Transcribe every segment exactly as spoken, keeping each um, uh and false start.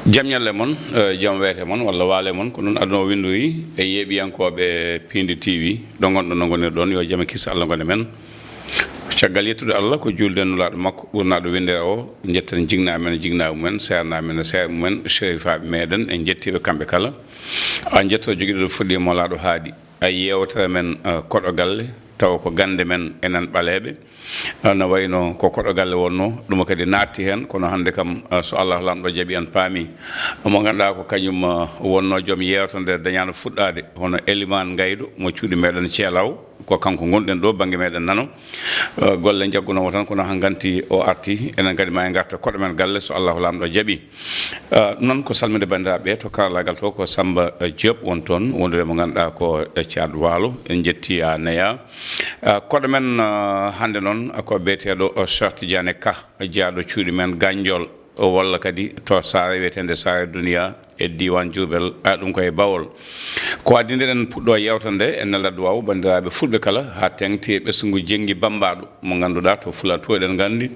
Jam ñalle mon, eh, jam weete mon, walla waale mon, ko noon aduna o winndori e yeeɓiyankooɓe Piindi T V, ɗo ngonɗon, no ngonir ɗon, yo jam e kis Allah ngone men. Caggal yettude Allah, ko juulden Nulaaɗo makko, ɓurnaaɗo winndere o, njetten jinnaaɓe men, jinnaaɓe mumen, seernaaɓe men, seernaaɓe mumen, serifaaɓe meɗen, en njettii ɓe kamɓe kala. A njetto jogiiɗo ɗo fuɗɗii mo laaɗo haaɗi. A yeewtere men, eh, koɗo galle, tawa ko gannde men enen ɓaleeɓe. Eh, no wayno ko koɗo galle wonnoo, ɗum kadi naatti heen, kono hannde kam, eh, so Allah Laamɗo jaɓi en paami. Mo ngannduɗaa ko kañum, eh, wonnoo joom yeewtere nde dañaano fuɗɗaade, hono Elimaan Ngaydo mo cuuɗi meɗen Ceelaw, ko kanko ngonɗen ɗo bannge meɗen nano. Eh, golle njaggunoo mo tan, kono haa nganti o arti, enen kadi ma en ngarta koɗo men galle so Allah Laamɗo jaɓi. Ah, noon ko salminde banndiraaɓe to karallaagal to, ko Samba, eh, Diop won toon, wondude mo ngannduɗaa ko, eh, Thiat Waalo. En njettii a neya. Ah, koɗo men, ah, hannde noon ko biyeteeɗo, oh, Cheikh Tidiane Ka, jeyaaɗo cuuɗi men Gandiol, walla kadi to saare wiyeteende Saare Duniya e diiwaan Diourbel, ah, ɗum ko e Bawol. Ko adii nde eɗen puɗɗoo yeewtere nde, en nelda duwaaw banndiraaɓe fulɓe kala, haa teeŋti e ɓesngu Jenngi Bammbaaɗo, mo ngannduɗaa to Fulaan to eɗen nganndi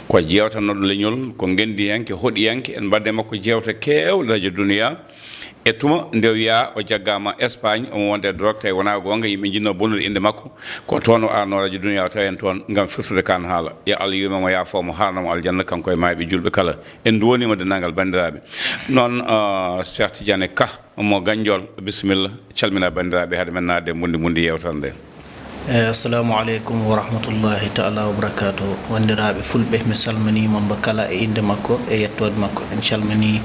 ko jeewtanooɗo leñol, ko ngenndiyanke, hoɗiyanke, en mbaɗde makko jeewte keewɗe rajo Duniya. E tuma nde o wiyaa o jaggaama Espagne, omo wonde e drogue, tawi wonaa goonga, yimɓe njinnoo bonnude innde makko, ko toon o arnoo rajo Duniya, o tawi en toon ngam firtude kaan haala. Yo Allah yurme mo, yaafoo mo, haarno mo aljanna, kanko e maayɓe juulɓe kala. En nduwoniima denndaangal banndiraaɓe. Noon, ah, Cheikh Tidiane Ka mo Gandiol, bisimilla, calmina banndiraaɓe hade men naatde e mbundi mbundi yeewtere nde. Eh, assalamu aleykum wa rahmatullahi taala wa barakatuh. Wanndiraaɓe fulɓe, mi salminiima mo kala e innde makko e yettoode makko. En calminii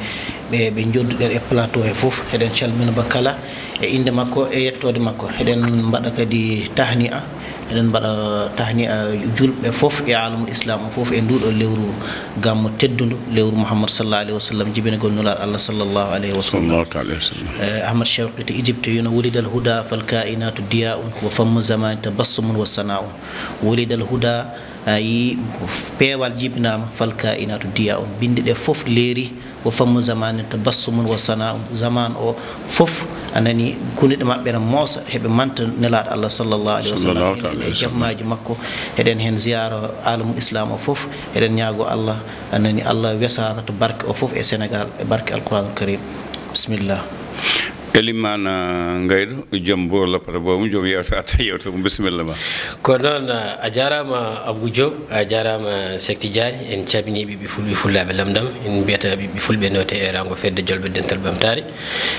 ɓe, ɓe njodduɗen e plateau he fof. Eɗen calmina mo kala e innde makko e yettoode makko. Eɗen mbaɗa kadi tahni'a. Eɗen mbaɗa tahni'a juulɓe fof e aalamul Islam o fof e nduuɗo lewru gammu teddundu, lewru Muhammad sallallahu alaihi wasallam, jibinagol Nulaaɗo Allah sallallahu alaihi wasallam. Sallallahu ta'ala alaihi wasallam. Eh, Ahmad Shawqi to Égypte wino: "Wulidal huda fal kainatu diya'un, wa fammu zamani tabassumun wa sana'un." Wulidal huda, a yi peewal jibinaama, fal kainatu diya'un, bindi ɗe fof leeri, wa fammu zamani tabassumun wa sana'un, zaman o fof a nani kunuɗe maɓɓe ene moosa, heɓe manta Nelaaɗo Allah sallallahu alaihi wasallam. Sallallahu ta'ala alaihi wasallam. Eɗen e jamaaji makko, eɗen heen ziyaara aalamul Islam o fof, eɗen ñaago Allah, a nani, Allah wesara to barke o fof e Senegal, e barke Alquranul Karim. Bisimilla. Elimaan, ah, Ngaydo, joom buur loppata boomum, joom yewta atta yewta mum. Bisimilla ma. Ko noon, ah, a jaaraama Abou Diop, a jaaraama Cheikh Tidiane, en calminii ɓiɓɓe fulɓe fullaaɓe lamdam, en mbiyata ɓiɓɓe fulɓe noote e rango fedde jolɓe dental ɓamtaare,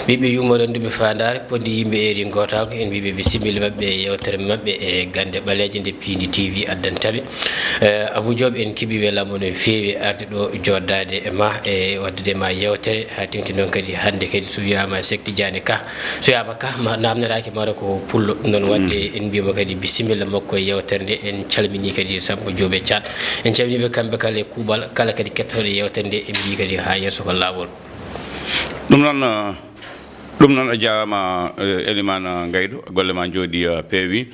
ɓiɓɓe yumma rennduɓe faandaare, pondi yimɓe eeri ngootaago, en mbiiɓe bisimilla maɓɓe e yewtere maɓɓe e gannde ɓaleeje nde Piindi T V addanta ɓe. Eh, Abou Diop, en keɓii welama no feewi arde ɗo jooɗdaade e ma, e waɗdude ma yewtere, haa teeŋti noon kadi hannde kadi so wiyaama Cheikh Tidiane Ka, so wiyaama Ka, ma namnataake mara ko pullo. Ɗum noon waɗde en mbiima kadi bisimilla makko e yewtere nde, en calminii kadi Samba Diop e Thiat. En calminii ɓe kamɓe kala e kuuɓal, kala kadi kettotooɗo yewtere nde, en mbii kadi haa yeeso ko laawol. Ɗum noon, eh, Ɗum noon, a jaaraama, eh, Elimaan Ngaydo, golle ma njooɗii, eh, peewi.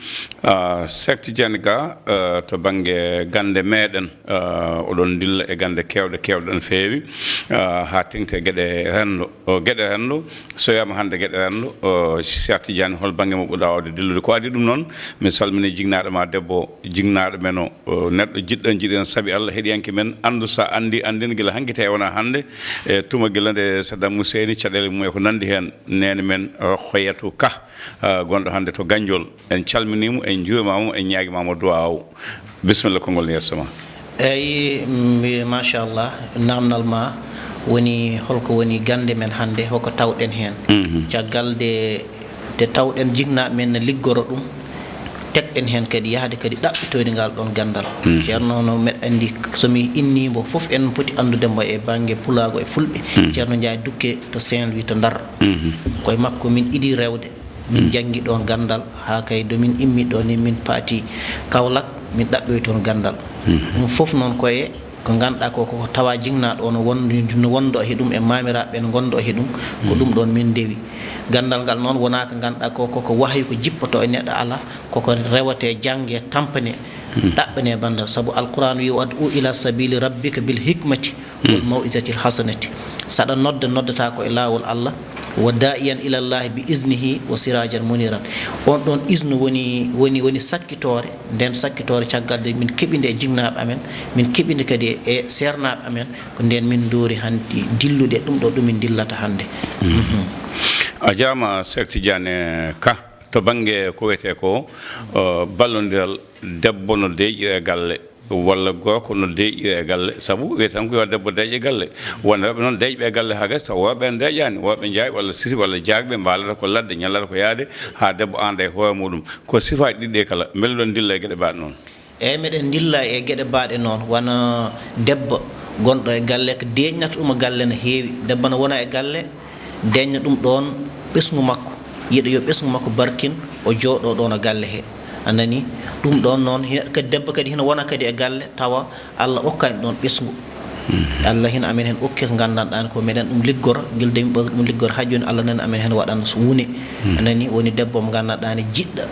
Ah, Cheikh Tidiane Ka, eh, to bannge gannde meɗen, eh, oɗon ndilla e gannde keewɗe, keewɗe ɗon feewi, eh, haa teeŋti e geɗe renndo. O, geɗe renndo, so wiyaama hannde geɗe renndo, o, Cheikh Tidiane, hol bannge mo ɓurɗa waawde dillude? Ko adii ɗum noon, mi salminii jinnaaɗo ma debbo, jinnaaɗo men o, o, neɗɗo jiɗɗo en, jiɗen sabi Allah, heɗiyanke men, anndu so a anndi, anndin gila hanki tawi wonaa hannde, e tuma gila nde Saddam Hussein, caɗeele mum e ko nanndi heen, neene men Rokhayatu Ka, ah, gonɗo hannde to Gandiol. En calminii mo, en njuuriima mo, en ñaagiima mo duwaaw. Bisimilla, konngol ne yeeso ma. Eyi, mbi-, machallah, naamnal ma woni holko woni gannde men hannde, hoko tawɗen heen? Mhm. Caggal de, de tawɗen jinnaaɓe men ne liggoro ɗum, tekɗen heen kadi yahde kadi ɗaɓɓitoyde ngal ɗoon ganndal. Mhm. Ceerno, no meɗa anndi, so mi innii mbo fof, en poti anndude mbo e bannge pulaagu e fulɓe. Mhm. Ceerno Njaay Dukke to Saint-Louis, to Ndar. Mhm. Koye makko min idii rewde. Min njanngi ɗoon ganndal, haa kay do min immi ɗoon ni, min paati Kaolack, min ɗaɓɓoyi toon ganndal. Mhm. Ɗum fof noon ko e ko ngannduɗaa ko, ko tawa jinnaaɗo o no won-, no wonndo he ɗum, e maamiraaɓe ɓe no ngonndo he ɗum, ko ɗum ɗoon min ndewi. Ganndal ngal noon wonaa ko ngannduɗaa ko, ko, ko wahyu ko jippoto e neɗɗo alaa, koko rewetee, janngee, tampanee, ɗaɓɓanee banndal. Sabu Alquraan wiyi: "Wa ad'u ila sabili rabbika bil hikmati wal maw'izatil hasanati." Saɗa nodda, noddataa ko e laawol Allah, Wa daa'iyan ila Llahi bi iznihi wa sirajan muniran. On ɗon iznu woni, woni, woni sakkitoore, nden sakkitoore caggal nde min keɓi nde e jinnaaɓe amen, min keɓi nde kadi e seernaaɓe amen, ko nden min ndoori hannde dillude ɗum ɗo ɗum min dillata hannde. Mhm. A jaama Seek Tijaani Ka. To bannge ko wiyetee ko, uh, ballondiral, debbo no deeƴira e galle, walla gorko no deeƴira e galle, sabu wiyata tan ko yo debbo deeƴe galle. Won rewɓe noon deeƴɓe e galle haa gasi, taw worɓe en deeƴaani, worɓe njaay walla sisi walla jaagɓe mbaalata ko ladde, ñallata ko yahde, haa debbo aanda e hoore muɗum. Ko sifaaji ɗiɗi ɗi kala, mbele ɗon ndilla e geɗe mbaɗe noon? Eey, meɗen ndilla e geɗe mbaɗe noon, wano debbo gonɗo e galle ko deeƴnata ɗum e galle no heewi. Debbo no wona e galle, deeƴna ɗum ɗoon ɓesngu makko, yiɗa yo ɓesngu makko barkin, o jooɗo ɗoon e galle he. A nani? Ɗum ɗoon noon, hina, kadi debbo kadi hina wona kadi e galle, tawa Allah okkaani ɗoon ɓesngu. Mhm. Allah hina amen heen okki ko nganndanɗaa ko meɗen ɗum liggora, gila de min ɓawri ɗum liggora, haa jooni Allah nani amen heen waɗan so wune. Mhm. A nani? Woni debbo mo nganndanɗaa ne jiɗɗa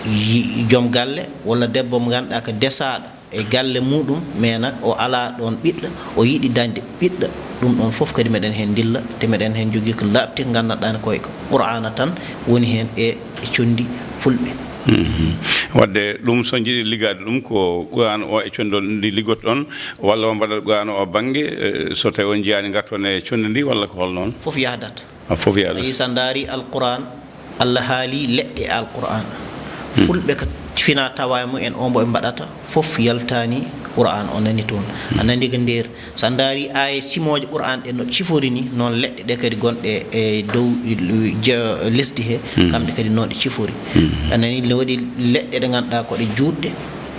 yi-, joom galle, walla debbo mo ngannduɗaa ko desaaɗo e galle muɗum, mais nak o alaa ɗoon ɓiɗɗo, o yiɗi dañde ɓiɗɗo, ɗum ɗoon fof kadi meɗen heen ndilla, te meɗen heen njogii ko laaɓti ko nganndanɗaa ne koye ko Qur'aana tan woni heen e, e conndi fulɓe. Mhm. Wadde ɗum so njiɗi liggaade ɗum ko Qur'aana o e conndi ndi liggotoɗon, walla on mbaɗat Qur'aana o bannge, eh, so tawi on njiyaani ngarton e conndi ndi, walla ko hol noon? Fof yahdat. A fof yahdat. Ayi, so a ndaari Alqur'aan, Allah haali leɗɗe e Alqur'aan. Hmm. Fulɓe ko fina tawa e mumen o mbo ɓe mbaɗata, fof yaltaani Qur'aan o nani toon. Hmm. A nani ko nder, so a ndaari aaya cimooje Qur'aan ɗe no cifori ni, noon leɗɗe ɗe kadi gonɗe e dow ja-, lesdi he, hmm, kamɗe kadi noon ɗe cifori. Hmm. A nani, no woodi leɗɗe ɗe ngannduɗaa ko ɗe juutɗe,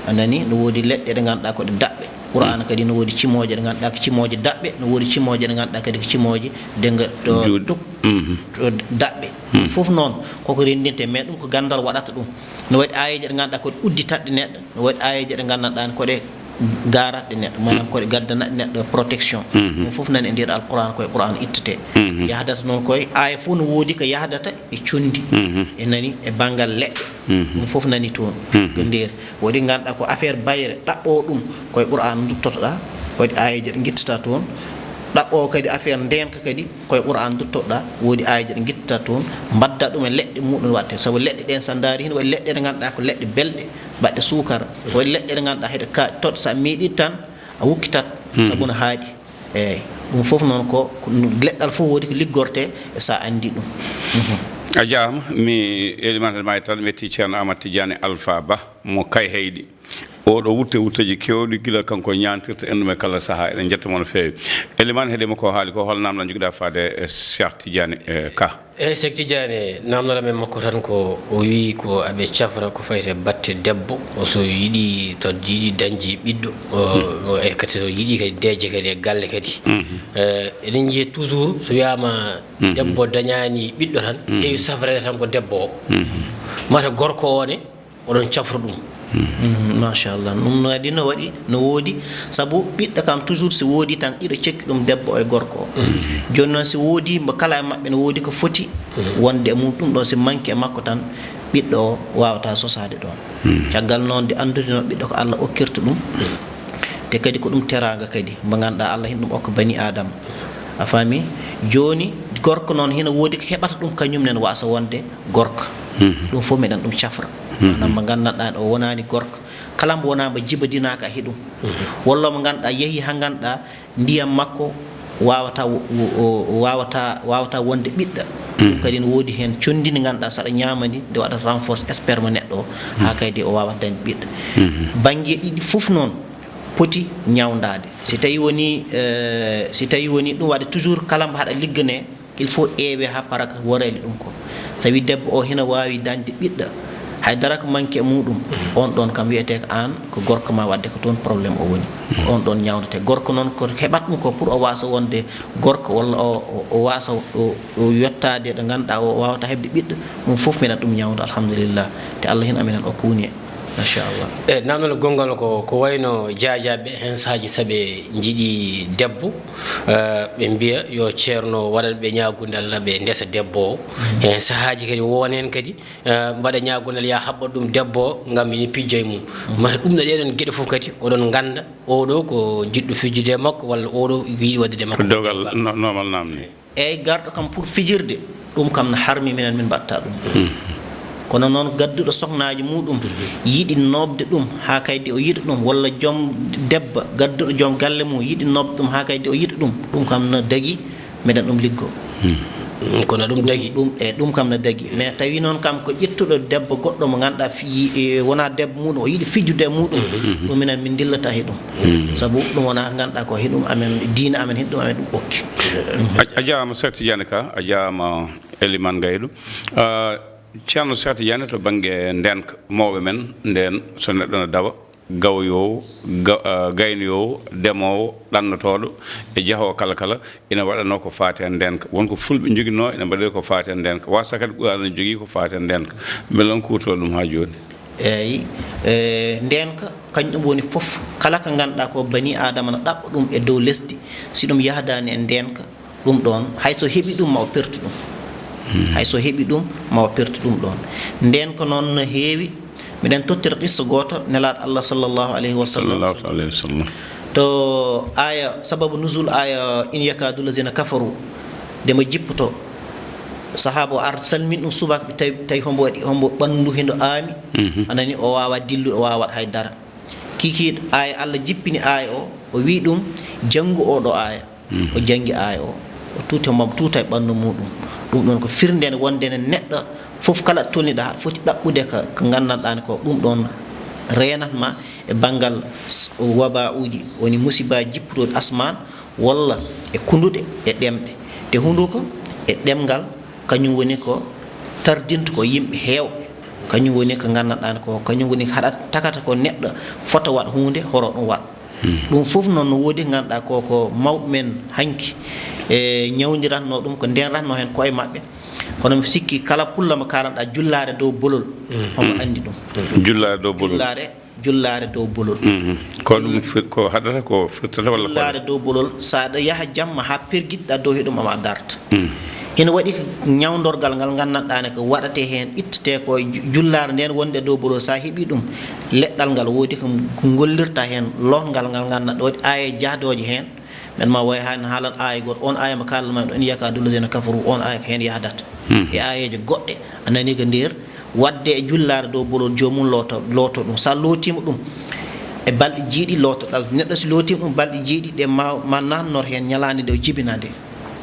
a nani, no woodi leɗɗe ɗe ngannduɗaa ko ɗe daɓɓe. Qur'aana kadi no woodi cimooje ɗe ngannduɗaa ko cimooje daɓɓe, no woodi cimooje ɗe ngannduɗaa kadi ko cimooje denga to juut-, to, mhm, to daɓɓe. Mhm. Fof noon koko renndinte, mais ɗum ko ganndal waɗata ɗum. No waɗi aayeeje ɗe ngannduɗaa ko ɗe udditatɗe neɗɗo, no waɗi aayeeje ɗe ngannduɗaa ko ɗe gaaratɗe neɗɗo, maanaam ko ɗe gaddanatɗe neɗɗo protection. Mhm. Ɗum fof nani e nder Alqur'aan, koye Qur'aan ittetee. Mhm. Yahdata noon koye, aaya fof no woodi ko yahdata e conndi, mhm, e nani e banngal leɗɗe. Mhm. Ɗum fof nani toon. Mhm. Ko nder. Woodi ngannduɗaa ko affaire bayre, ɗaɓɓoowo ɗum, koye Qur'aan duttotoɗaa, woodi aayeeje ɗe ngittata toon. Ɗaɓɓoowo kadi affaire ndeenka kadi, koye Qur'aan duttotoɗaa, woodi aayeeje ɗe ngittata toon, mbadda ɗum e leɗɗe muɗum waɗte. Sabu leɗɗe ɗeen, so a ndaari, hino waɗi leɗɗe ɗe ngannduɗaa ko leɗɗe belɗe, baɗɗe suukara. Waɗi leɗɗe ɗe ngannduɗaa heɗe ka-, toɗ-, so a meeɗii tan, a wukkitat, hmm, sabu no haaɗi. Eey, ɗum fof noon ko, ko leɗɗal fof woodi ko liggortee, e so a anndi ɗum. Mhm. A jaaraama, mi Elimane Maay tan, mi yetti Ceerno Aamadu Tijaani Alfaa Ba mo Kayhayɗi. Oɗo wutte wutteeji keewɗi gila kanko ñaantirta en ɗum e kala sahaa. Eɗen njetta mo no feewi. Elimane, heɗii mo ko haali ko, hol naamnal njogiɗaa faade e Seek Tijaani, eh, Ka? Eey, Seek Tijaani, naamnal amen makko tan ko, o wiyi ko aɓe cafra ko fayti e batte debbo, o so yiɗi, to yiɗi dañde ɓiɗɗo, o, hmm, o, e kadi so yiɗi kadi deeƴde kadi e galle kadi. Mhm. Eh, eɗen njiya toujours so wiyaama, mhm, debbo dañaani ɓiɗɗo tan, mhm, heewi safreede tan ko debbo o. Mhm. Mata gorko o ne, oɗon cafra ɗum. Mhm, machallah. Ɗum no waɗi, no waɗi, no woodi, sabu ɓiɗɗo kam toujours si woodi tan, ɗiɗo cekki ɗum, debbo o e gorko o. Mhm. Jooni noon si woodi mo kala e maɓɓe no woodi ko foti, mhm, wonde e mum, ɗum ɗo si manki e makko tan, ɓiɗɗo o waawata sosaade ɗoon. Mhm. Caggal noon de anndude noon ɓiɗɗo ko Allah okkirta ɗum, mhm, te kadi ko ɗum teraanga kadi, mo ngannduɗaa Allah hino ɗum okka bani Aadama. A faami? Jooni gorko noon hino woodi ko heɓata ɗum kañum nen waasa wonde gorko. Mhm. Ɗum fof meɗen ɗum cafra. Mhm. Maanaam mo nganndanɗaa o wonaani gorko, kala mbo wonaa mbo jibadinaaka e ɗum. Mhm. Walla mo ngannduɗaa yehi haa ngannduɗaa ndiyam makko waawata wo-, wo-, o, o waawata, waawata wonde ɓiɗɗo. Ɗum, mhm, kadi no woodi heen conndi ndi ngannduɗaa so aɗa ñaama ndi, ndi waɗata renforcer sperme neɗɗo o, haa, mhm, kadi o waawa dañde ɓiɗɗo. Mhm. Bannge ɗiɗi fof noon poti ñawndaade. Si tawii wonii, eh, si tawii wonii ɗum waɗa toujours kala mbo haɗa ligganee, il faut ƴeewee haa para ko worayli ɗum ko. Sabi debbo o hino waawi dañde ɓiɗɗo, hay dara ko manki e muɗum, on ɗon kam wiyetee ko aan ko gorko ma, waɗde ko toon problème o woni. On ɗon ñawndatee. Gorko noon ko heɓat ɗum ko pour o waasa wonde gorko, walla o, o, o waasa o, o yottaade ɗo ngannduɗaa o waawata heɓde ɓiɗɗo, ɗum fof meɗen ɗum ñawnda, alhamdulillah. Te Allah hino amen heen okka woni e Machallah. E naamnal gonngal ko, ko wayno jaajaaɓe heen sahaaji saɓe njiɗi debbo, eh, ɓe mbiya yo ceerno waɗan ɓe ñaagunde Allah ɓe ndesa debbo o. Mm. Heen sahaaji kadi won heen kadi, eh, mbaɗa ñaagunde Allah ya haɓɓa ɗum debbo o ngam ina pijja e mum. Mm. Mata ɗum ɗo ɗeɗon geɗe fof kadi oɗon ngannda oɗo ko jiɗɗo fijjude e makko walla oɗo ko yiɗi waɗdude e makko. Ko dewgal no-, normal naamni. Eey, garɗo kam pour fijirde, ɗum kam no harmi minen min mbaɗta ɗum. Kono noon gadduɗo soknaaji muɗum yiɗi noobde ɗum haa kaydi o yiɗa ɗum, walla joom debbo gadduɗo joom galle mum yiɗi noobde ɗum haa kaydi o yiɗa ɗum, ɗum kam no dagi, meɗen ɗum liggo. Kono ɗum dagi. Ɗum, e ɗum kam no dagi. Mais tawi noon kam ko ƴettuɗo debbo goɗɗo mo ngannduɗaa fi-, e, wonaa debbo muɗum, o yiɗi fijjude e muɗum, ɗum minen min ndillata he ɗum. Sabu ɗum wonaa ngannduɗaa ko he ɗum amen, diina amen he ɗum amen ɗum okki. A jaaraama Seex Tijaani Ka, a jaaraama Elimaan Ngaylu. Ah, Ceerno Seex Tijaani, to bannge ndeenka, mawɓe men ndeen, so neɗɗo no dawa, gawoyoowo, ga-, ah, gaynoyoowo, demoowo, ɗannotooɗo, e jahoowo kala kala, ina waɗanoo ko faati e ndeenka. Won ko Fulɓe njoginoo, ina mbaɗee ko faati e ndeenka. Waasa kadi Qur'aana ne jogii ko faati e ndeenka. Mbele on kuutoroo ɗum haa jooni? Eey, e, ndeenka, kañum woni fof, kala ko ngannduɗaa ko bani Aadama no ɗaɓɓa ɗum e dow lesdi, si ɗum yahdaani e ndeenka, ɗum ɗoon, hay so heɓi ɗum, ma o pertu ɗum. Hay so heɓi ɗum, ma o pertu ɗum ɗoon. Ndeenka noon no heewi. Miɗen tottira qissa gooto, Nelaaɗo Allah sallallahu alayhi wa sallam. Sallallahu alayhi wa sallam. To aaya, sababu nuzul aaya, "In yakadu lazina kafaru," nde mo jippoto, sahaaba o ar salmin ɗum subaka, ɓe tawi, tawi hombo waɗi, hombo ɓanndu hino aami, a nani, o waawa dillu, o waawa waɗ hay dara. Kikiiɗe aaya, Allah jippini aaya o, o wi ɗum, "Janngu oo ɗoo aaya." O janngi aaya o, o tuuti hombo, tuuta e ɓanndu muɗum. Ɗum ɗoon ko firnde nde wonde ne neɗɗo fof kala tolniɗaa, aɗa foti ɗaɓɓude ka, ko nganndanɗaa ne ko ɗum ɗoon reenat ma e banngal s-, waba'uuji, woni musibaaji jippotooɗi asmaan, walla e kunduɗe e ɗemɗe. Te hunduko e ɗemngal, kañum woni ko tardinta ko yimɓe heewɓe. Kañum woni ko nganndanɗaa ne ko, kañum woni ko haɗata, takata ko neɗɗo fota waɗ huunde, horo ɗum waɗ. Ɗum fof noon no woodi ko ngannduɗaa ko, ko mawɓe men hanki e ñawndiratnoo ɗum, ko ndeenratnoo heen koye maɓɓe. Kono mi sikki kala pullo mo kaalanɗaa jullaare dow bolol, omo anndi ɗum. Jullaare dow bolol. Jullaare, jullaare dow bolol. Ko ɗum fir-, ko haɗata ko firtata walla ko? Jullaare dow bolol, so aɗa yaha jamma haa pergiɗɗaa dow he ɗum, ama darta. Hino waɗi ko ñawndorgal ngal nganndanɗaa ne ko waɗatee heen, ittetee ko ju-, jullaare ndeen wonde dow bolol, so a heɓii ɗum, leɗɗal ngal woodi ko ngollirta heen, lootngal ngal nganndanɗaa, waɗi aaye jahdooje heen. Men ma wayi haa en haalan aaya gooto, oon aaya mo kaalan ma ɗo, "In yakadu lazina kafaru," oon aaya ko heen yahdata. E aayeeje goɗɗe, a nanii ko nder, waɗde e jullaare dow bolol, joomum looto, looto ɗum. So a lootiima ɗum e balɗe jeeɗiɗi, lootoɗaa. Neɗɗo so lootiima ɗum balɗe jeeɗiɗi ɗe, ma, ma naatnor heen ñalaande nde o jibinaa nde.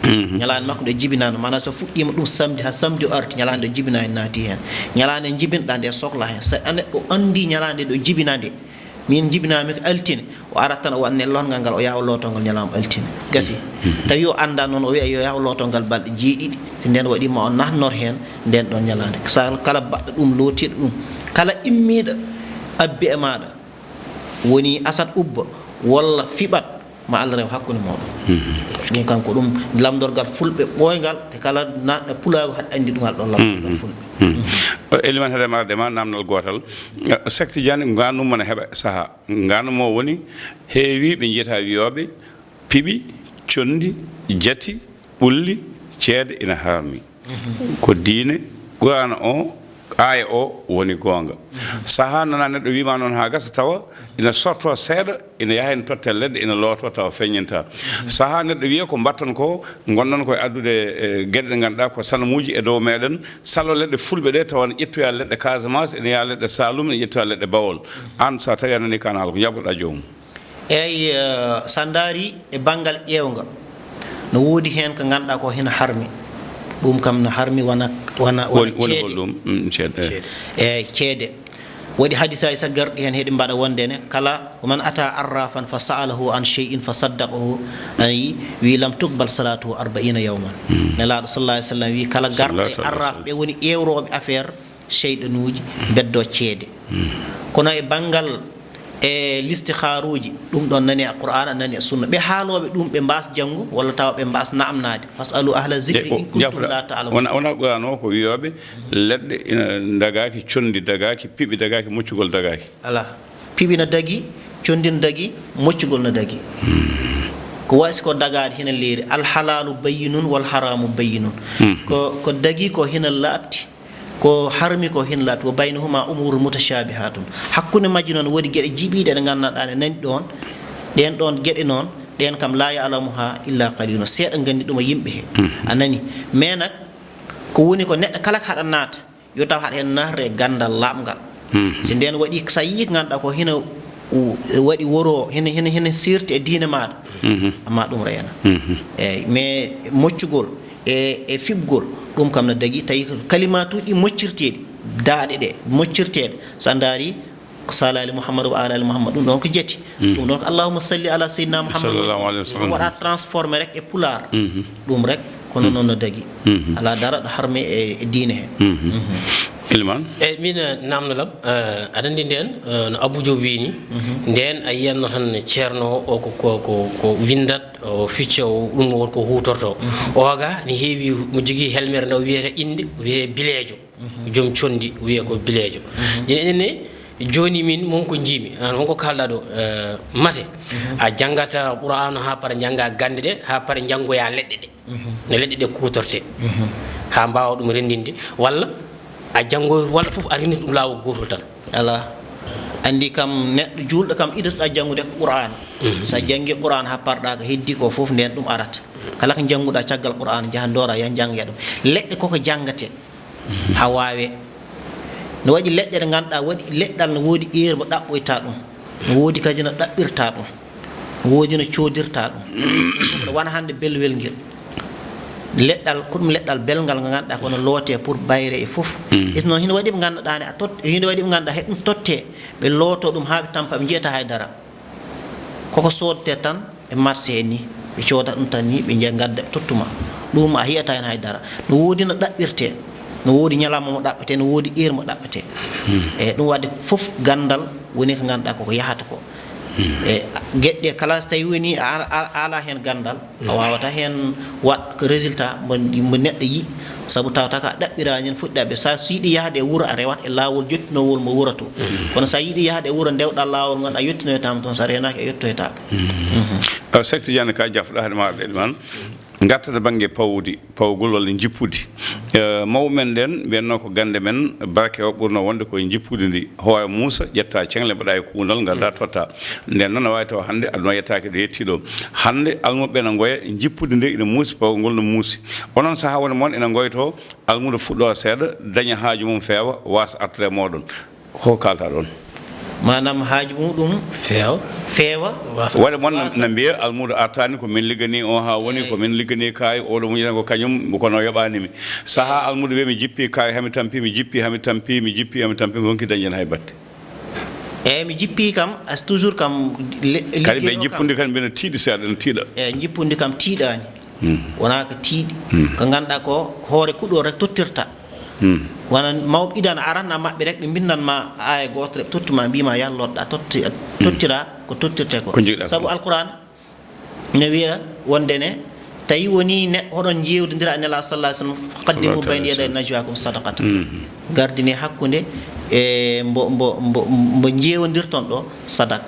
Ñalaande makko nde o jibinaa nde, maanaam so fuɗɗiima ɗum samedi haa samedi o arti, ñalaande o jibinaa heen naati heen. Ñalaande nde jibinɗaa nde sohla heen. So a neɗɗo anndii ñalaande nde o jibinaa nde, miin jibinaami ko altine, o arat tan o waɗa lootngal ngal, o yaha o looto ngol ñalawma altine. Gasi. Tawi o anndaa noon, o wiya yo yaha o looto ngal balɗe jeeɗiɗi, so ndeen waɗii ma o naatnor heen ndeen ɗoon ñalaande. So kala baɗɗo ɗum, lootiiɗo ɗum, kala immiiɗo abbi e maaɗa, woni asat ubba walla fiɓat, ma Allah rew hakkunde mooɗon. Ɗum kam ko ɗum lamndorgal fulɓe ɓooyngal, te kala naatɗo pulaagu haɗa anndi ɗum ngal ɗoon lamndorgal fulɓe. Eliman, hade ma, hade ma naamnal gootal. Seex Tijaani, ngaandu mo ne heɓa sahaa. Ngaandu mo woni heewi ɓe njiyata wiyooɓe piɓi, conndi, jati, ɓulli, ceede ina harmi. Ko diine, Qur'aana o, aaya o woni goonga. Sahaa nana neɗɗo wiima noon haa gasa, tawa ina sortoo seeɗa, ina yaha ina totta leɗɗe, ina lootoo, tawa feññintaa. Sahaa neɗɗo wiya ko mbaɗton ko, ngonɗon koye addude, e, geɗe ɗe ngannduɗaa ko sanamuuji e dow meɗen, salo leɗɗe fulɓe ɗe, tawa ne ƴettoya leɗɗe Casamance, ina yaha leɗɗe Saloum, ina ƴettoya leɗɗe Bawol. Aan, so a tawi a nanii kaan haala, ko njaɓotoɗaa joomum? Eey, eh, so a ndaari e banngal ƴeewnga, no woodi heen ko ngannduɗaa ko hina harmi. Ɗum kam no harmi wona, wona, wona Woni, woni ceede. Hol ɗum? Mm, ceede, eh. Ceede. Eey, ceede. Waɗi hadisaaji so garɗi heen, heɗi mbaɗa wonde ne, kala, "Wa man ata arrafan fa sa'alahu an shay'in fa saddaqahu," ani, wi, "Lam tuqbal salatuhu arbaina yawman." Nelaaɗo sallallahu alayhi wa sallam wi, kala garɗo e Sallallahu alayhi wa arraf, sallam. Ɓe woni ƴeewrooɓe affaire seyɗanuuji, beddoo ceede. Kono e banngal e listikharuuji, ɗum ɗoon nani e Qur'aana, nani e Sunna. Ɓe haalooɓe ɗum, ɓe mbaas janngu, walla tawa ɓe mbaas naamnaade. "Fasalu ahla zikri in kuntum la ta'lamun." Wona, wona Qur'aana o ko wiyooɓe leɗɗe ina dagaaki, conndi dagaaki, piɓi dagaaki, moccugol dagaaki. Alaa. Piɓi na dagi, conndi na dagi, moccugol na dagi. Ko wayi si ko dagaade hina leeri, "Al halalu bayyinun wal haramu bayyinun." Ko, ko dagi ko hina laaɓti, ko harmi ko hina laaɓti, "Wa baynahuma umurun mutashabihatun." Hakkunde majji noon woodi geɗe jiɓiiɗe ɗe nganndanɗaa ne nani ɗoon, ɗeen ɗoon geɗe noon, Ɗeen kam, laa ya'lamuhaa illaa qaliilun, seeɗa nganndi ɗum e yimɓe he. A nani? Mais nak, ko woni ko neɗɗo kala ko haɗa naata, yo taw haɗa heen naatde e ganndal laaɓngal. So ndeen waɗi, so a yii ko ngannduɗaa ko hina u-, waɗi woro, hina, hina, hina sirti e diine maaɗa, amma ɗum reena. Eeyi, mais moccugol e, e fiɓgol, ɗum kam no dagi, tawi ko kalimatuuji ɗi moccirteeɗi, daaɗe ɗe moccirteeɗe, so a ndaari, ko sala ali Muhammad wa ala ali Muhammad, ɗum ɗon ko jati. Ɗum ɗon ko allahumma salli ala sayyidina Muhammad. Sallallahu alayhi wa sallam. Ɗum waɗa transformé rek e pulaar. Ɗum rek, kono noon no dagi. Alaa dara ɗo harmi e, e diine he. Iliman? Eeyi, min, eh, naamno lam, eh, aɗa anndi ndeen, eh, no Abou Diop wiyi ni, ndeen a yiyanno tan ceerno o ko, ko, ko, ko winndat, o ficca, o ɗum won ko huutorto. O ga ni heewi, mo jogii helmere nde o wiyata innde, o wiyee Bileejo. Joom conndi wiyee ko Bileejo. Jooni enen ne, jooni min won ko njiimi, an won ko kaalɗaa ɗo, eh, mate a janngata Qur'aanu haa para, njannga gannde ɗe haa para, njanngoya leɗɗe ɗe. No leɗɗe ɗe kuutortee. Haa mbaawa ɗum renndinde, walla a janngo, walla fof a renndinta ɗum laawol gootol tan? Alaa. Anndi kam, neɗɗo juulɗo kam, idortoɗaa janngude ko Qur'aana. So a janngii Qur'aana haa parɗaa ko heddii ko fof, ndeen ɗum arata. Kala ko njannguɗaa caggal Qur'aana, njaha ndoora, yaha njanngoya ɗum. Leɗɗe koko janngatee haa waawee. No waɗi leɗɗe ɗe ngannduɗaa, waɗi leɗɗal no woodi heure mo ɗaɓɓoyta ɗum, no woodi kadi no ɗaɓɓirta ɗum, no woodi no coodirta ɗum. Ɗum wona hannde belwel ngel. Leɗɗal, ko ɗum leɗɗal belngal ngal ngannduɗaa ko no lootee pour bayre e fof. Is noon hino waɗi ɓe ngannduɗaa ne a tot-, hino waɗi ɓe ngannduɗaa he ɗum tottee, ɓe lootoo ɗum haa ɓe tampa, ɓe njiyata hay dara. Koko soodetee tan e marché he ni, ɓe cooda ɗum tan ni, ɓe njiya ngadda, ɓe tottu ma. Ɗum a yiyata heen hay dara. No woodi no ɗaɓɓirtee, no woodi ñalawma mo ɗaɓɓetee, no woodi heure mo ɗaɓɓetee. E ɗum waɗde fof ganndal woni ko ngannduɗaa koko yahata ko. E geɗe ɗe kala so tawi woni a, a, a alaa heen ganndal, a waawata heen waɗ ko résultat mo, mo neɗɗo yiɗi. Sabu tawata ko a ɗaɓɓiraani heen fuɗɗaaɓe. Sa, so yiɗi yahde e wuro, a rewat e laawol jottinoowol mo wuro to. Kono sa yiɗi yahde e wuro, ndewɗaa laawol ngol, a yottinoytaama toon, sa reenaaki, a yottoytaako. Awa, Seek Tijaani, ka jafɗa hade ma arde man. Ngarten e bannge pawdi, pawgol walla njippudi. Eh, mawɓe men nden mbiyatnoo ko gannde men, barke o ɓurnoo wonde koye njippudi ndi. Hoore muusa, ƴetta ceŋle, mbaɗa e kuundal, ngarda totta. Nden noon, a waawi tawa hannde aduna yettaaki ɗo yettii ɗo. Hannde, almuɓɓe ene ngoya, njippudi ndi ene muusi, pawgol ngol no muusi. Onon, sahaa woni mon ene ngoytoo, almuudo fuɗɗoo seeɗa, daña haaju mum, feewa, waasa artude e mooɗon. Ko kaalta ɗon? Maanaam haaju muɗum feewa. Feewa. Waɗa mon na, na mbiya, almuudo artaani, ko min ligganii o haa woni, ko min ligganii kaay, oɗo muñana ko kañum, kono o yoɓaani mi. Sahaa almuudo wiya, mi jippi kaay, hami tampi, mi jippi, hami tampi, mi jippi, hami tampi, mi wonki dañde hay batte. Eeyi, mi jippii kam, as toujours kam, le-, kadi ɓe liggeɗo kam. Jippude kadi mbiɗa tiiɗi seeɗa, ene tiiɗa. Eeyi, jippude kam tiiɗaani. Hmm. Wonaa ko tiiɗi. Hmm. Ko ngannduɗaa ko hoore kuɗol rek tottirta. Hmm. Wona mawɓe idan aran na maɓɓe rek, ɓe mbindan ma aaya gooto rek, tottu ma, mbii ma yah looɗɗa, totti-, tottira ko tottirte ko. Ko njiɗɗa ko. Sabu Alquran ne wiya wonde ne, tawi woni neɗɗo hoɗon njeewdindira e Nelaaɗo sallallahu alaihi wasallam, qaddimu bayna yaday najwaakum sadaqatan. Mhm. Gardini hakkunde e mbo, mbo, mbo, mbo njeewondirton ɗo sadak.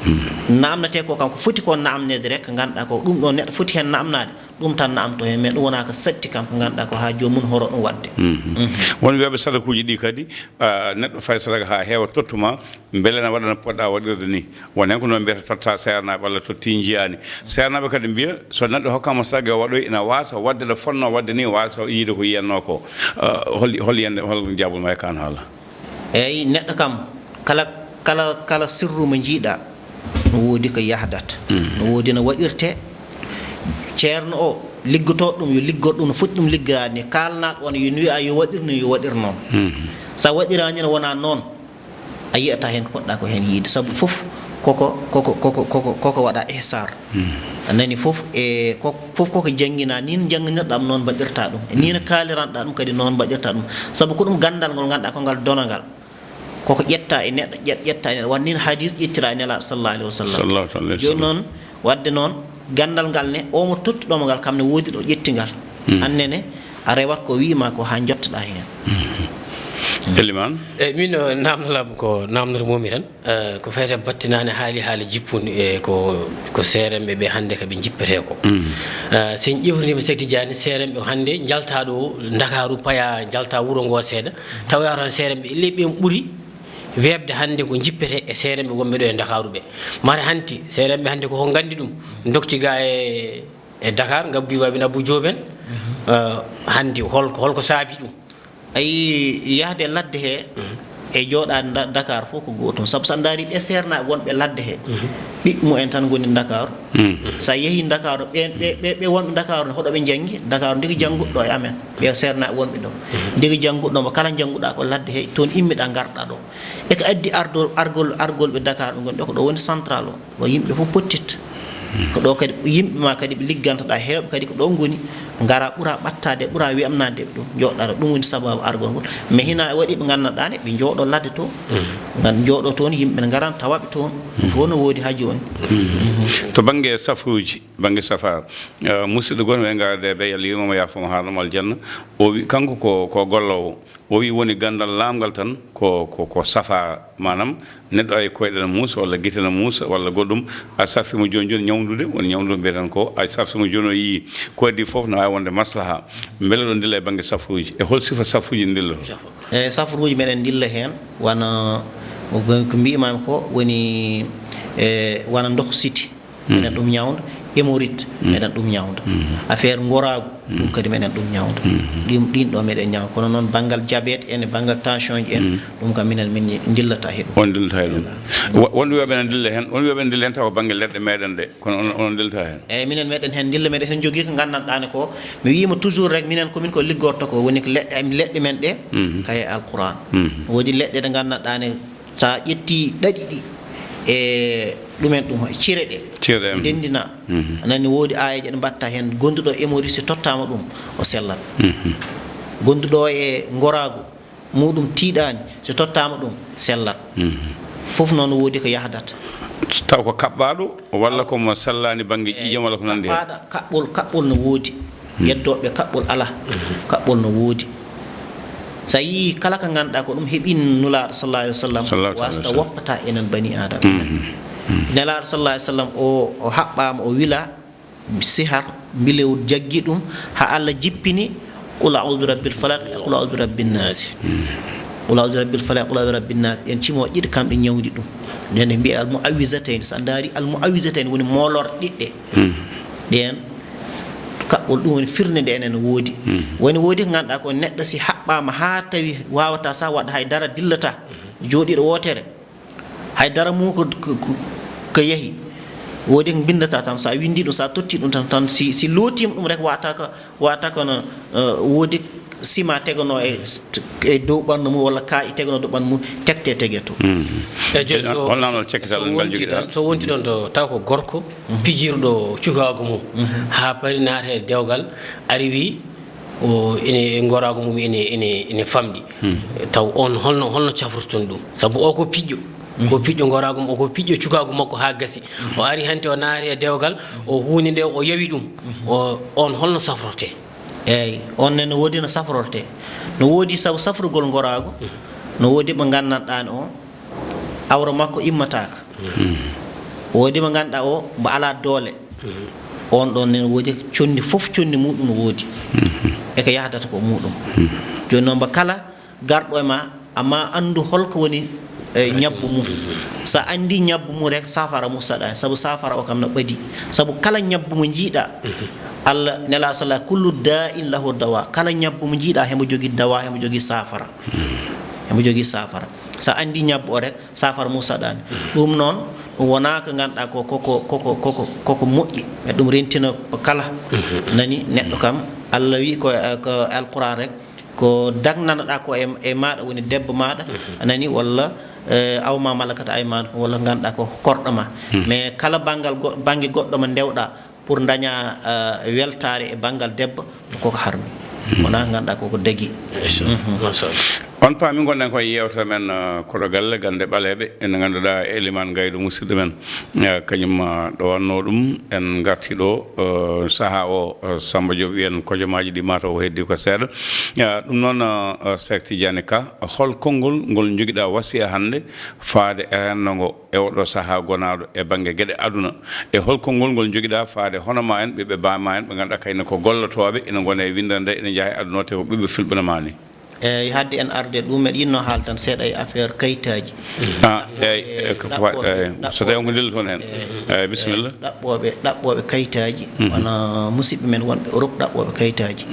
Mhm. Naamnetee ko kam ko foti ko naamneede rek, ngannduɗaa ko ɗum ɗo neɗɗo foti heen naamnaade, ɗum tan naamto heen, mais ɗum wonaa ko satti kam ko ngannduɗaa ko haa joomum hoto ɗum waɗde. Mhm. Mhm. Won wiyaɓe sadakuuji ɗi kadi, ah, neɗɗo fay sadaka haa heewa tottu ma, mbele na waɗa no poɗɗa waɗirde ni. Won heen ko noon mbiyata totta seernaaɓe walla totti njiyaani. Seernaaɓe kadi mbiya, so neɗɗo hokkaama sadaka yo waɗoy, ina waasa waɗde no fotnoo waɗde ni, waasa yiide ko yiyannoo ko. Ah, hol, hol yiyannde, hol jaabol ma e kaan haala? Eeyi, neɗɗo kam, kala, kala, kala sirru mo njiiɗaa, no woodi ko yahdat, mm, no woodi no waɗirtee. Ceerno o, liggotooɗo ɗum, yo liggor ɗum no foti ɗum liggaade ni. Kaalnaaɗo on, yo wiya, yo waɗir ni, yo waɗir noon. Mm. So a waɗiraani no wonaa noon, a yiyata heen ko poɗɗaa ko heen yiyde. Sabu fof koko, koko, koko, koko, koko waɗa ihsaar. Mm. A nani fof, e ko, fof koko jannginaa, niin njannginirɗaa ɗum, noon mbaɗirtaa ɗum. E nii no kaaliranɗaa ɗum kadi, noon mbaɗirtaa ɗum. Sabu ko ɗum ganndal ngol ngannduɗaa ko ngal donangal. Koko ƴetta e neɗɗo, ƴet-, ƴetta e neɗɗo. Won niin hadiis ƴettira e Nelaaɗo sallallahu alaihi wasallam. Sallallahu alaihi wasallam. Jooni noon, waɗde noon, ganndal ngal ne, o mo tottuɗo mo ngal, kam ne woodi ɗo ƴetti ngal. Hmm. Aan ne ne, a rewat ko wiyi ma ko haa njottoɗaa heen. Hmm. Eliman? E min, o naamnal am ko naamndoto momi tan. Eh, ko fewte battinaane haali haala jippundi, e ko, ko seeremɓe ɓe hannde ka ɓe jippetee ko. Mm. Eh, so en ƴeewtiima Seek Tijaani, seeremɓe hannde njaltaa ɗo Ndakaaru, paya njaltaa wuro ngo seeɗa, tawa tan seeremɓe ellee ɓeen ɓuri weeɓde hannde ko jippetee e seeremɓe wonɓe ɗo e Ndakaaru ɓe. Mara hanti seeremɓe hannde ko ko nganndi ɗum, ndokti ga e, e Dakar, ngabbi waɓe Abou Diop en. Eh, hanti hol, holko saabi ɗum? Ayi, yahde ladde he e jooɗaade nda-, Dakar fof ko gootum. Sabu so a ndaari ɓe seernaaɓe wonɓe ladde he, ɓiɓɓe mumen tan ngoni Ndakaaru. So a yehii Ndakaaru, ɓeen, ɓe, ɓe, ɓe wonɓe Ndakaaru ne, hoɗo ɓe njanngi? Ndakaaru ndeke jannguɗo e amen. Ɓe seernaaɓe wonɓe ɗo. Ndeke jannguɗo mo, kala njannguɗaa ko ladde he, toon immiɗaa ngarɗaa ɗo. E ko addi ardol, argol, argol ɓe Dakar ɓe ngoni ɗo, ko ɗo woni central o. Ɗo yimɓe fof pottit. Ko ɗo kadi yimɓe ma kadi ɓe liggantoɗaa, heewɓe kadi ko ɗo ngoni, ngara ɓura ɓattaade, ɓura weeɓnaade ɓe ɗum, jooɗoɗaa ɗo. Ɗum woni sababu argol ngol. Mais hina waɗi ɓe nganndanɗaa ne, ɓe njooɗo ladde toon. Ngan-, njooɗo toon, yimɓe ne ngaran tawa ɓe toon. Ɗum fof no woodi haaji woni. To bannge safruuji, bannge safaara, eh, musidɗo gon we ngaade ɓe, Yalla yurmo mo, yaafo mo, haala mo aljanna. O wi kanko ko, ko golloowo. O wi woni ganndal laamngal tan ko, ko, ko safaara. Maanaam, neɗɗo ay koyɗe no muusa, walla gite no muusa, walla goɗɗum, a sarti mo jooni jooni ñawndude, woni ñawndude mbiyeten ko, a sarti mo jooni o yii ko addi fof no waawi wonde maslaha. Mbele ɗo ndilla e bannge safruuji? E hol sifa safruuji ndilloto? E safruuji meɗen ndilla heen, wano ko, ko mbiimaami ko, woni, e, wano ndoh siti. Meɗen ɗum ñawnda, hémorroïde, meɗen ɗum ñawnda. Affaire ngoraagu, ɗum kadi meɗen ɗum ñawnda. Ɗin, ɗin ɗo meɗen ñawnda. Kono noon banngal diabète en, e banngal tension ji en, ɗum kam minen min ndillata he ɗum. On ndillata he ɗum. Wa-, won wiyoɓe ne ndilla heen, won wiyoɓe ne ndilla heen tawa bannge leɗɗe meɗen ɗe, kono on, on ndillata heen? Eeyi, minen meɗen heen ndilla, meɗen heen njogii ko nganndanɗaa ne ko, mi wiima toujours rek, minen ko min ko liggorto ko, woni ko leɗɗe, leɗɗe men ɗe, kaye Alquran. Woodi leɗɗe ɗe nganndanɗaa ne, so a ƴetti ɗaɗi ɗi e ɗumen ɗum, e cire ɗe, cire ɗe, mm. Ndenndina. A nani, woodi aayeeje ɗe mbatta heen, gonduɗo hémorroïde, so tottaama ɗum, o sellat. Gonduɗo e ngoraagu, muɗum tiiɗaani, so tottaama ɗum, sellat. Fof noon woodi ko yahdata. Taw ko kaɓɓaaɗo, walla ko mo sellaani bannge ƴiiƴam, walla ko nanndi heen? Kaɓɓaaɗo, kaɓɓol, kaɓɓol no woodi. Yeddooɓe kaɓɓol alaa. Kaɓɓol no woodi. So a yii kala ko ngannduɗaa ko ɗum heɓi Nulaaɗo sallallahu alaihi wasallam, wasta woppata enen bani Aadama. Nelaaɗo sallallahu alaihi wasallam o, o haɓɓaama, o wila sihar, mbilew jaggi ɗum, haa Allah jippini Qul a'udhu bi rabbil falaq, Qul a'udhu bi rabbin nas. Qul a'udhu bi rabbil falaq, Qul a'udhu bi rabbin nas. Ɗen cimo ɗiɗi kamɗe ñawdi ɗum. Nden ɓe mbiya al mu'awwizatayn. So a ndaari al mu'awwizatayn woni moolor ɗiɗɗe. Ɗen kaɓɓol, ɗum woni firnde nde enen woodi. Woni woodi ko ngannduɗaa ko neɗɗo si haɓɓaama haa tawi waawata sa waɗa hay dara, dillata, jooɗiiɗo wootere, hay dara mum ko, ko, ko, ko yahi. Woodi ko mbinndata tan, sa winndi ɗum, sa totti ɗum tan, tan si, si lootiima ɗum rek, wata ko, wata kono, eh, woodi sima tegono e, e dow ɓanndu mum, walla kaaƴe tegono dow ɓanndu mum, tekte tege to. Eyi, jooni so, hol naamnal cekkital so ngal wonti njogiɗaa? Ɗon, so wonti ɗon to, taw ko gorko pijirɗo cukaagu mum, haa paari naata e dewgal, ari wi, o ene, ngoraagu mum ene, ene, ene famɗi. Taw on holno, holno cafroton ɗum? Sabu o ko piƴƴo. Ko piƴƴo ngoraagu mum, o ko piƴƴo cukaagu makko haa gasi. O ari hanti, o naati e dewgal, o huuni nde, o yawi ɗum. O, on holno safrotee? Eeyi, on ne no woodi no safrortee. No woodi sabu safrugol ngoraagu, no woodi mo nganndanɗaa ne o, awra makko immataaka. Woodi mo ngannduɗaa o, mbo alaa doole. On ɗon ne woodi conndi fof, conndi muɗum no woodi. E ko yahdata ko muɗum. Jooni noon, mbo kala garɗo e ma, amma anndu holko woni, eh, ñabbu mum. So a anndi ñabbu mum rek, safara mum saɗaani, sabu safara o kam no ɓadi. Sabu kala ñabbu mo njiiɗaa, Allah, Nelaaɗo sala, kullu da'in lahu dawa. Kala ñabbu mo njiiɗaa, hemo jogii dawa, hemo jogii safara. Hemo jogii safara. So a anndi ñabbu o rek, safara mum saɗaani. Ɗum noon, ɗum wonaa ko ngannduɗaa ko, ko, ko moƴƴi. E ɗum rentina ko kala. Nani, neɗɗo kam, Allah wi ko, eh, ko Alquran rek, ko dagnanoɗaa ko e, e maaɗa woni debbo maaɗa, a nani, walla, eh, aw ma malakat aymanukum, walla ngannduɗaa ko korɗo ma. Mais kala banngal go-, bannge goɗɗo mo ndewɗaa pour ndaña, eh, weltaare e banngal debbo, koko harmi. Wonaa ngannduɗaa koko dagi. Machallah. On paami, ngonɗen koye yeewtere men, eh, koɗo galle, gannde ɓaleeɓe, ene ngannduɗaa Eliman Gaydo musidɗo men. Eh, kañum, eh, ɗo wannoo ɗum, en ngarti ɗo, eh, sahaa o, eh, Samba Diop wiyen kojomaaji ɗi mataw o heddi ko seeɗa. Eh, ɗum noon, eh, Seek Tidiane Ka, hol konngol ngol njogiɗaa wasiya hannde faade e renndo ngo e oɗo sahaa gonaaɗo e bannge geɗe aduna? E hol konngol ngol njogiɗaa faade hono ma en, ɓiɓɓe baama en, ɓe ngannduɗaa kayne ko gollotooɓe, ina ngona e winndere nde, ina njaha e aduna o, te ko ɓiɓɓe filɓe no ma ni? Eyi, hadde en arde ɗum, meɗa yiɗno haalde tan seeɗa e affaire kayitaaji. Ah, eyi, e ko fa-, eyi, so tawi on ko ndillo toon heen. Eyi, bisimilla. Ɗaɓɓooɓe, ɗaɓɓooɓe kayitaaji, wona musidɓe men wonɓe Europe, ɗaɓɓooɓe kayitaaji.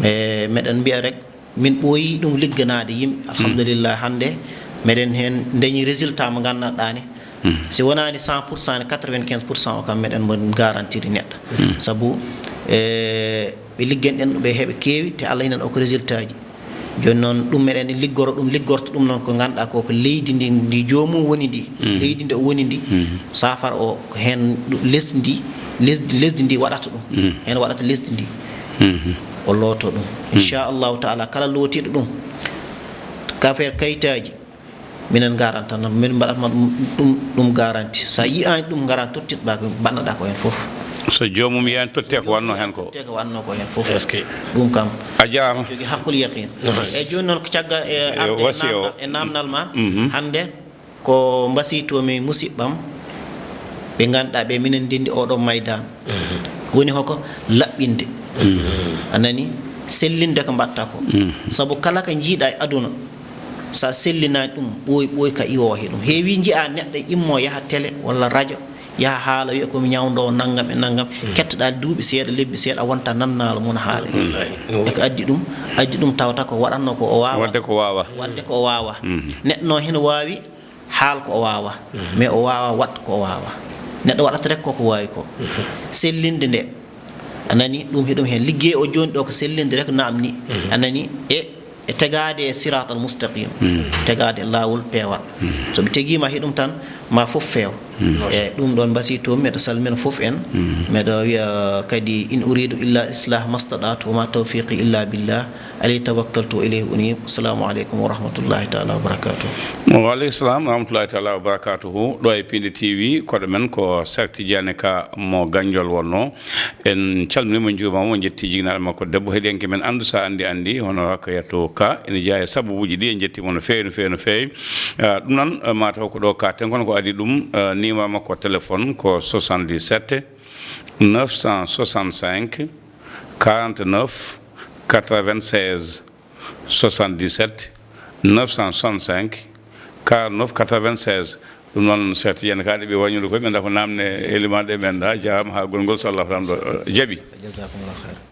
Ɓe, meɗen mbiya rek, min ɓooyi ɗum ligganaade yimɓe. Alhamdulillah, hannde meɗen heen ndañi résultat mo nganndanɗaa ne. Si wonaani cent pour cent ne, quatre-vingt-quinze pour cent o kam meɗen mo garantiri neɗɗo. Sabu, e, ɓe ligganɗen ɗum ɓe heɓe keewi, te Allah ina o ko résultat ji. Jooni noon, ɗum meɗen liggoro, ɗum liggorto ɗum noon ko ngannduɗaa ko, ko leydi ndi, ndi joomum woni ndi, leydi ndi o woni ndi, saafara o ko heen ɗum lesdi ndi, lesdi, lesdi ndi waɗata ɗum, heen waɗata lesdi ndi. O looto ɗum. Inchallahu taala, kala lootiiɗo ɗum, affaire kayitaaji, minen garanta noon, min mbaɗatma ɗum, ɗum, ɗum garanti. So a yiyaani ɗum, ngara tottiɗ ɓa ko mbaɗnoɗaa ko heen fof. So joomum yiyaani tottee ko wannoo heen ko. Tottee ko wannoo ko heen fof. Est-ce que? Ɗum kam. A jaaraama. Jogii haqqul yaqin. Eyi, jooni noon ko caggal e arde e wasiya o, namdal, e namdal ma, hannde ko mbasiytoo-mi musidɓam, ɓe ngannduɗaa ɓe minen ndenndi oɗo maydaan. Woni hoko? Laɓɓinde. A nani? Sellinde ko mbaɗta ko. Sabu kala ko njiiɗa e aduna, so a sellinaani ɗum, ɓooy, ɓooy ka iwoowo he ɗum. Heewi njiyaa neɗɗo immo yaha télé walla radio, yaha haala, wiya ko mi ñawndoowo nanngam e nanngam, kettoɗaa duuɓi seeɗa, lebbi seeɗa, a wonta nannaalo mum haale. E ko addi ɗum? Addi ɗum tawata ko waɗatnoo ko o waawa. Waɗde ko waawa. Waɗde ko o waawa. Neɗɗo noon hino waawi haal ko o waawa, mais o waawa waɗ ko o waawa. Neɗɗo waɗata rek ko ko waawi ko. Sellinde nde. A nani? Ɗum hiɗum heen. Liggey o jooni ɗo ko sellinde rek, naamni. A nani? E, e tegaade e siraatal mustaqim. Tegaade e laawol peewal. So ɓe tegiima hiɗum tan, ma fof feew. E ɗum ɗoon mbasiytoo-mi, meɗa salmina fof en. Meɗa wiya kadi, in uridu illa islah mastaɗaatu wa ma tawfiqi illa billah. Alayhi tawakkaltu wa ilayhi unib. Assalamu aleykum wa rahmatullahi taala wa barakatuh. Wa aleykum salam wa rahmatullahi taala wa barakatuhu. Ɗo e Piindi T V, koɗo men ko Seek Tijaani Ka mo Ganjol wonnoo. En calminiima, njuurmaama, en njetti jignaɓe makko debbo. Heɗiyanke men, anndu so a anndi, anndi, hono Rakayatu Ka, ene jeyaa e sababuuji ɗi. En njettiima no feewi, no feewi, no feewi. Ah, ɗum noon, eh, mataw ko ɗo kaaten, kono ko adii ɗum, eh, numéro makko téléphone ko soixante-dix-sept neuf cent soixante-cinq quarante-neuf quatre-vingt-seize. Soixante-dix-sept neuf cent soixante-cinq quarante-neuf quatre-vingt-seize. Ɗum noon, Seek Tijaani Ka, ɗe ɓe wañude koye men, da ko naamne e limanɗe men, da jaaraama haa gongol, so Allah tan ɗo, eh, jaɓi. Jazakumullahu khairan.